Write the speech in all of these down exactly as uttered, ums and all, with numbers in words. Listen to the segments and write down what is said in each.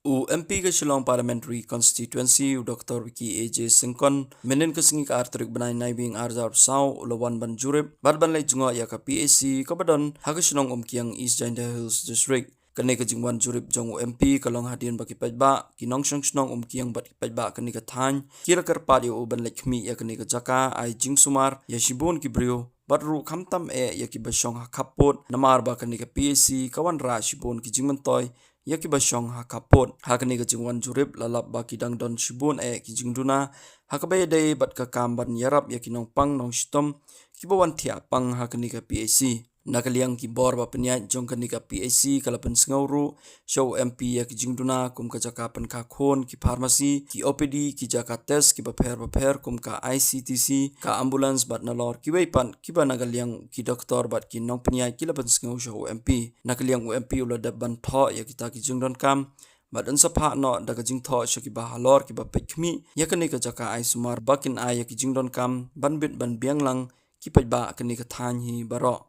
U M P ka Shillong Parliamentary Constituency, u Doctor Vicky A J Syngkon, mynhynnin ka sngi ka ar tarik bnai Naiwieng ar hajar arphew saw, u la wan ban jurip bad ban leit jngoh ïa ka P H C kaba don ha ka shnong Umkiang, East Jaintia Hills District. Kane ka jingwan jurip jong u M P ka long hadien ba ki paidbah, ki nongshong shnong Umkiang bad ki paidbah kane ka thaiñ ki la kyrpad ïa u ban leit khmih ïa kane ka jaka ai jingsumar ïa shibun ki briew bad ruh khamtam eh ïa kiba shong ha khappud, namar ba kane ka P H C ka wanrah shibun ki jingmyntoi ïa kiba shong ha khappud. Ha kane ka jingwan jurip la lap ba ki dang don shibun eh ki jingduna ha kaba ïadei bad ka kam ban ïarap ïa ki nongpang nongshitom kiba wan thiah pang ha kane ka P H C. Na ka liang ki bor ba pynïaid jong kane ka P H C ka la pynsngew ruh sha u M P ïa ki jingduna kum ka jaka pynkha khun, ki pharmacy, ki O P D, ki jaka test kiba pher bapher kum ka I C T C, ka ambulance bad nalor kiwei pat kiba na ka liang ki doktor bad ki nongpynïaid ki la pynsngew sha u M P. Na ka liang u M P u la dep ban thoh ïa kita ki jingdonkam bad un sa phah noh da ka jingthoh sha kiba halor kiba peit khmih ïa kane ka jaka ai sumar ba kin ai ïa ki jingdonkam ban bit ban biang lang ki paidbah kane ka thaiñ hi baroh.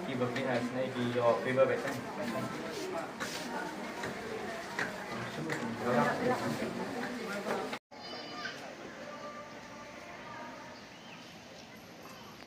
Ki ba ki has ne ki yo ki ba betan.